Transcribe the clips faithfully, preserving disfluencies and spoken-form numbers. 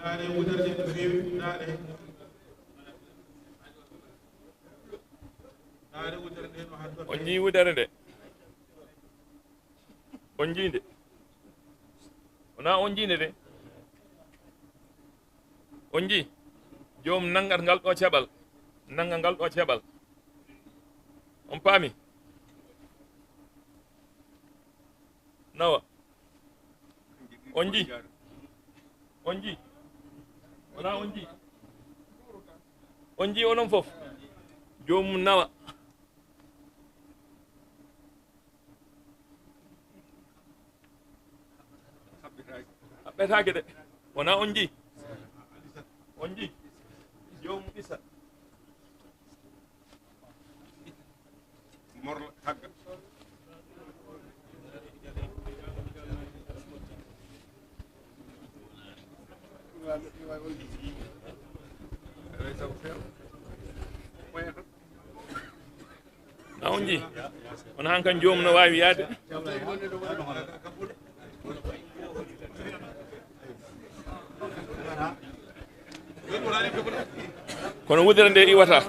Naane wutere nde no feewi, naane. Naane wutere nde no hannde. On njii wutere nde? On njii nde? Wonaa on njii nde de. On njii? Joomum nanngat ngal ɗo ceɓal. Nannga ngal ɗo ceɓal. On paami? Nawa. On njii? On njii? Wonaa on njii? On njii onon fof? Joomum nawa. Haɓɓetaake de. Wonaa on njii? On njii? Joomum ɗisa. Morla, tagga. Na on njii? On han kan joomum no waawi yaade. Kono wutere nde iwata.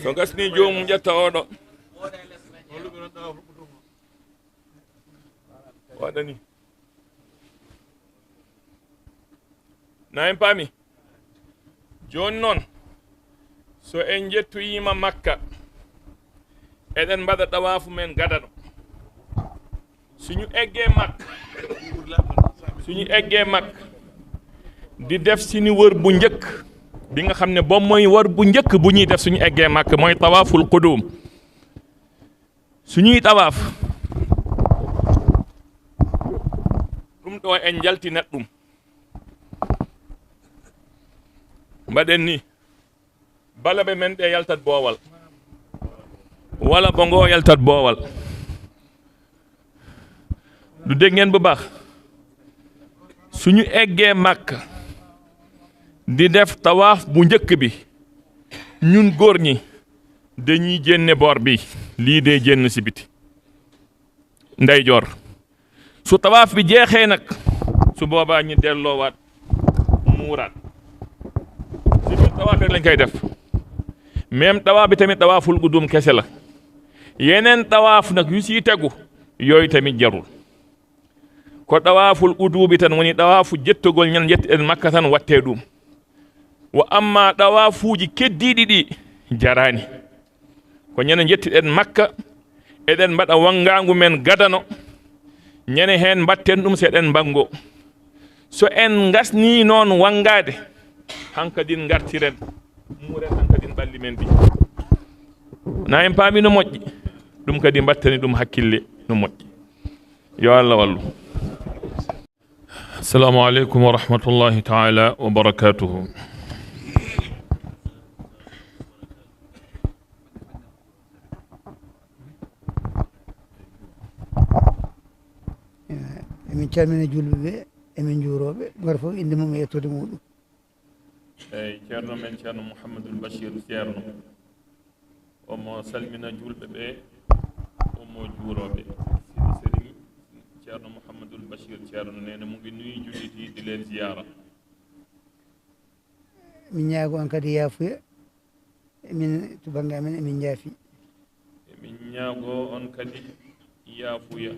So gasni joomum ƴetta oɗo. Waɗani. Na en paami? Jooni noon, so en njettoyiima Makka, eɗen mbaɗa ɗawaafu men gadano. Suñu eggee Makka, suñu eggee Makka, di def suñu wër bu njëkk, bi nga xam ne boobu mooy wër bu njëkk bu ñuy def suñu eggee Makka, mooy tawaaful qudum. Suñuy tawaaf, ɗum ɗo en njaltinat ɗum. Mbaɗen ni, balabe men ɓe yaltat boowal, wala bongo yaltat boowal. Du dégg ngeen bu baax? Suñu eggee Makka, di def tawaaf bu njëkk bi, ñun góor ñi dañuy jénne boor bi, lii dee jénn si biti, ndeyjoor. Su tawaaf bi jeexee nag, su boobaa ñu delloowaat, muuraat. Si biir tawaaf rek lañ koy def. Même tawaaf bi tamit, tawaaful qudum kese la. Yeneen tawaaf nag yu siy tegu, yooyu tamit jarul. Ko tawaaful quduum bi tan woni tawaafu jettugol ñande njettuɗen Makka tan wattee ɗum. Wa amma tawaafuuji keddiiɗi ɗi jaraani. Ko ñande njettuɗen Makka, eɗen mbaɗa wanngaangu men gadano, ñande heen mbaɗten ɗum so eɗen mbanngo. So en ngasnii noon wanngaade, hankadin ngartiren, muuren hankadin ɓalli men ɗi. Na en paami no moƴƴi, ɗum kadi mbattani ɗum hakkille no moƴƴi. Yo Allah wallu. Assalamu aleykum wa rahmatullahi taala wa barakatuhu. Emin calmina julɓe ɓe, emin njuuroo ɓe, gooto fof innde mum e yettoode muɗum. Eyi, ceerno men, ceerno Mouhamadul Bachir, ceerno. Omo salmina julɓe ɓe, omo juuroo ɓe. Sidi Serigne, ceerno Mouhamadul Bachir, ceerno, nee na mu ngi nuyu jullit yi, di leen ziyaara. Min ñaago on kadi yaafuya. Emin, to bannge amen, emin njaafi. Emin ñaago on kadi yaafuya.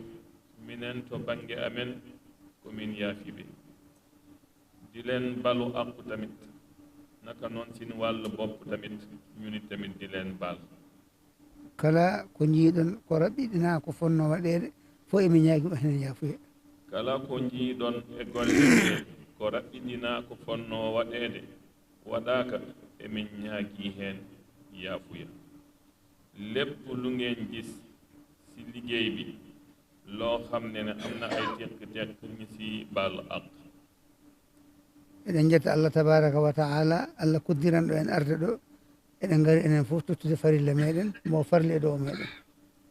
Minen to bannge amen, ko min yaafiiɓe. Di leen balu àqu tamit. Naka noon, seen wàllu bopp tamit, ñu nit tamit di leen baal. Kala ko njiiɗon ko raɓɓiɗinaa ko fonnoo waɗeede, fof emin ñaagii mo heen yaafuya. Kala ko njiiɗon e golle ɗe ko raɓɓiɗinaa ko fonnoo waɗeede, waɗaaka, emin ñaagii heen yaafuya. Lépp lu ngeen gis ci liggéey bi, loo xam ne ne am na ay teq-teq, ñu ci baal àq. Eɗen njetta Allah tabaraka wa taala, Allah koddiranɗo en arde ɗo. Eɗen ngari enen fof tottude farilla meɗen, mo farli e dow meɗen.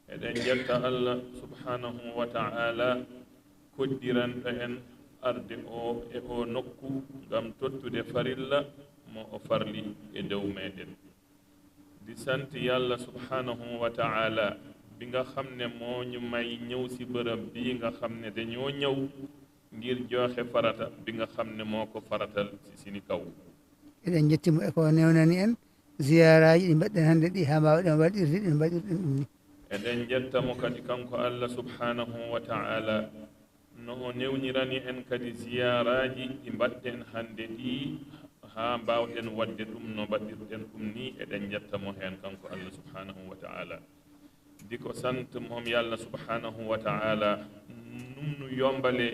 Eɗen njetta Allah subhanahu wa taala, koddiranɗo en arde o e o nokku ngam tottude farilla mo o farli e dow meɗen. Di sant Yàlla subhanahu wa taala, bi nga xam ne moo ñu may ñëw si bërëb bi nga xam ne dañoo ñëw ngir joxe farata bi nga xam ne moo ko faratal si sini kaw. Eɗen njetti mo e ko newnani en ziyaaraaji ɗi mbaɗɗen hannde ɗi haa mbaawɗen waɗirde ɗen mbaɗirɗen ɗum ni. Eɗen njetta mo kadi kanko Allah subhanahu wa ta'ala no o newnirani en kadi ziyaaraaji ɗi mbaɗɗen hannde ɗi haa mbaawɗen waɗde ɗum no mbaɗirɗen ɗum ni. Eɗen njetta mo heen kanko Allah subhanahu wa ta'ala. Di ko sant moom Yàlla subhanahu wa ta'ala num nu yombale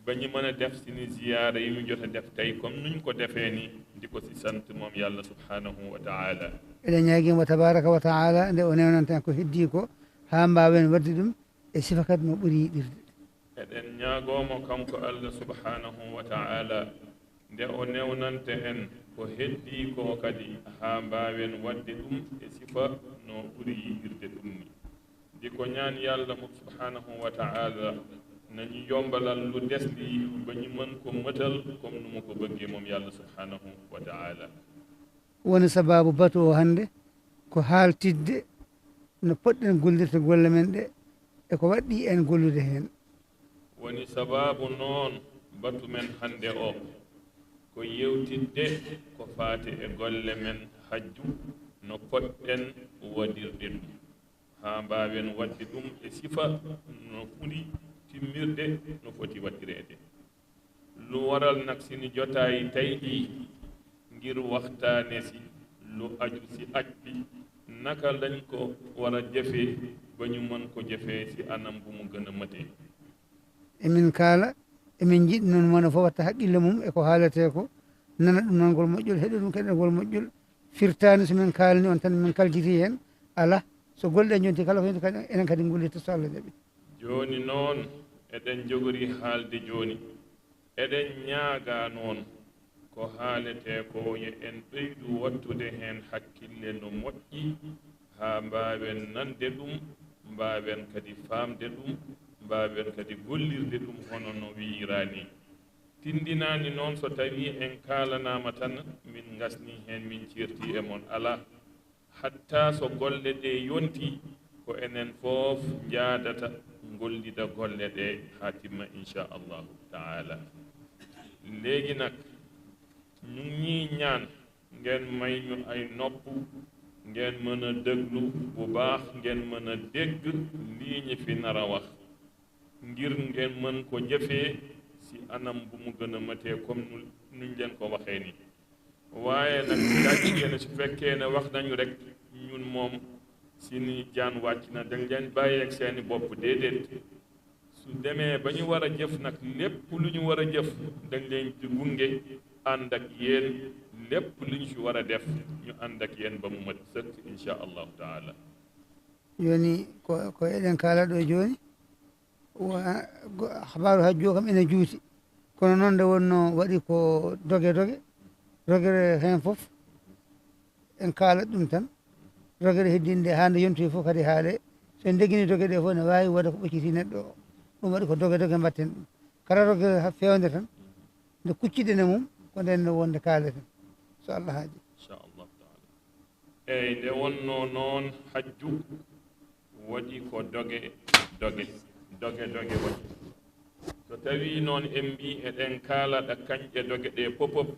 ba ñu mën a def sini ziyaara yi ñu jot a def tey comme nuñ ko defee ni. Di ko si sant moom Yàlla subhanahu wa ta'ala. Eɗen ñaagii mo tabaraka wa ta'ala nde o newnanta en ko heddii ko haa mbaawen waɗde ɗum e sifa kadi no ɓuri yiɗirde. Eɗen ñaagoo mo kanko Allah subhanahu wa ta'ala nde o newnanta en ko heddii ko kadi haa mbaawen waɗde ɗum e sifa no ɓuri yiɗirde ɗum ni. Di ko ñaan Yàlla mo subhanahu wa ta'ala nañu yombalal lu des li ba ñu mën ko mëtal comme nu mu ko bëggee moom Yàlla subhanahu wa ta'ala. Woni sabaabu batu o hannde ko haaltidde no poɗɗen gollirde golle men ɗe e ko waɗɗii en gollude heen. Woni sabaabu noon batu men hannde o ko yewtidde ko faati e golle men hajju no poɗɗen waɗirde ɗum haa mbaawen waɗde ɗum e sifa no ɓuri timmirde no foti waɗireede. Lu waral nag sini jotaay tey ɗi ngir waxtaane si lu aju si aj bi naka lañ ko war a jëfee ba ñu mën ko jëfee si anam bu mu gën a mëtee. Emin kaala, emin njiɗi noon mone fof watta haqqille mum e ko haaletee ko, nana ɗum nangol moƴƴol, heɗo ɗum keɗagol moƴƴol. Firtaani so min kaalni on tan min kaljiti heen, alaa. So golle ɗe njonti kala ko heen kadi enen kadi ngollirta so Allah jaɓi. Jooni noon eɗen njogori haalde jooni. Eɗen ñaagaa noon ko haaletee ko yo en ɓeydu wattude heen hakkille no moƴƴi haa mbaawen nande ɗum, mbaawen kadi faamde ɗum, mbaawen kadi gollirde ɗum hono no wiyraa nii. Tinndinaani noon so tawii en kaalanaama tan min ngasnii heen min ceertii e mon, alaa. Hatta so golle ɗe yontii ko enen fof njaadata ngollida golle ɗe haa timma inchallahu taala. Leegi nak ñu ngi ñaan ngeen may ñu ay nopp ngeen mën a déglu bu baax ngeen mën a dégg lii ñu fi nar a wax ngir ngeen mën ko jëfee si anam bu mu gën a matee comme nu nuñ leen ko waxee ni. Waaye nag daa jigéen su fekkee ne wax nañu rek ñun moom sini jaan wàcc na dañ leen bàyyi ak seeni bopp déedéet. Su demee ba ñu war a jëf nag lépp lu ñu war a jëf dañ leen di gunge ànd ak yéen lépp lu ñu fi war a def ñu ànd ak yéen ba mu mat sëkk incha allahu taala. Jooni ko ko eɗen kaala ɗo jooni. Habaaru hajju o kam ene juuti kono noon nde wonnoo waɗi ko doge doge rogere heen fof en kaalat ɗum tan. Rogere heddinde haa nde yontoyi fof kadi haale so en ndegini doge ɗe fof ne waawi wooda ko ɓocciti neɗɗo o. Ɗum waɗi ko doge doge mbatten ɗum kala rogere feewnde tan nde kucciɗen e mum ko nden no wonde kaaleten so Allah haaji. Inchallahu taala. Eey nde wonnoo noon hajju waɗi ko doge doge doge doge waɗi. So tawii noon en mbii eɗen kaalaɗa kañƴe doge ɗee popop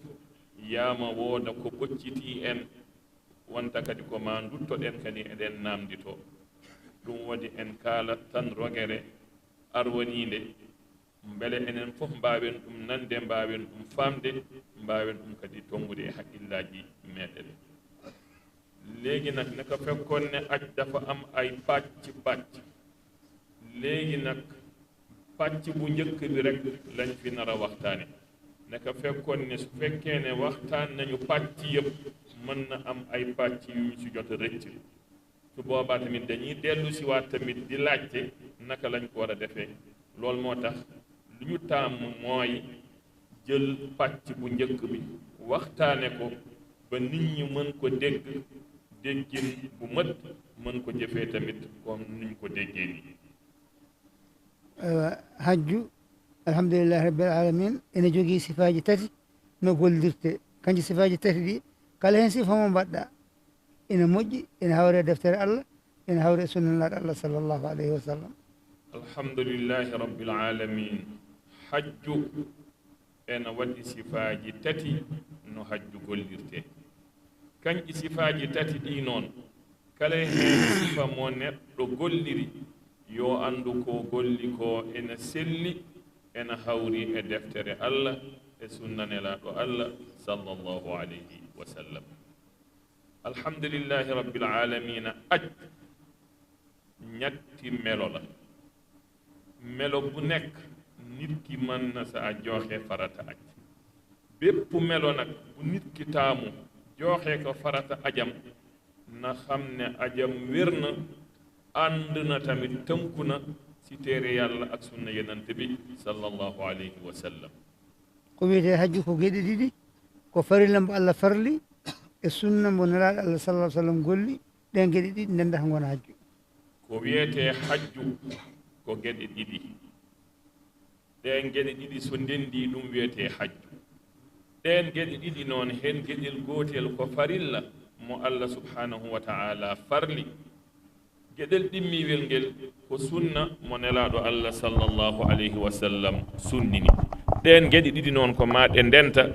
yaama wooda ko ɓoccitii en wonta kadi ko maa nduttoɗen kadi eɗen naamnditoo. Ɗum waɗi en kaalat tan rogere arwaniinde. Mbele enen fof mbaawen ɗum nande, mbaawen ɗum faamde, mbaawen ɗum kadi tonngude e haqqillaaji meeɗen. Leegi nak naka fekkoon ne aj dafa am ay pàcc pàcc. Leegi nak pàcc bu njëkk bi rek lañ fi nar a waxtaane. Naka fekkoon ne su fekkee ne waxtaan nañu pàcc yëpp mën na am ay pàcc yu ñu si jot a rëcc. Su boobaa tamit dañuy dellu si waat tamit di laajte naka lañ ko war a defee. Loolu moo tax lu ñu taamu mooy jël pàcc bu njëkk bi waxtaane ko ba nit ñi mën ko dégg déggin bu mët mën ko jëfee tamit comme nuñ ko déggee nii. Hajju alhamdulillahi rabbil alamin ene jogii sifaaji tati no gollirtee. Kanji sifaaji tati ɗi kala heen sifa mo mbaɗɗaa ina moƴƴi ina hawre e deftere Allah ene hawri e sunna Nelaaɗo Allah sallallahu alayhi wa sallam. Alhamdulillahi rabbil alamin. Hajju ena waɗi sifaaji tati no hajju gollirtee. Kañƴi sifaaji tati ɗii noon, kala heen sifa mo neɗɗo golliri, yo anndu ko golli ko ena selli, ena hawri e deftere Allah e sunna Nelaaɗo Allah sallallahu alayhi wa sallam. Alhamdulillahi rabbil alamina. Aj ñatti melo la. Melo bu nekk, nit ki mën na saa joxe farata aj. Bépp melo nag bu nit ki taamu joxe ko farata ajam, na xam ne ajam wér na, ànd na tamit, tënku na ci téere Yàlla ak sunna Yonent bi sallallahu alayhi wa sallam. Ko wiyetee hajju ko geɗe ɗiɗi, ko farilla mbo Allah farli e sunna mbo Nelaaɗo Allah sallallahu alayhi wa sallam golli. Ɗeen geɗe ɗiɗi ndenda ko ngona hajju. Ko wiyetee hajju ko geɗe ɗiɗi. Ɗeen geɗe ɗiɗi so ndenndi, ɗum wiyetee hajju. Ɗeen geɗe ɗiɗi noon, heen geɗel gootel ko farilla mo Allah subhanahu wa ta'ala farli. Geɗel ɗimmiiwel ngel ko sunna mo Nelaaɗo Allah sallallahu alayhi wa sallam sunnini. Ɗeen geɗe ɗiɗi noon ko maa ɗe ndenta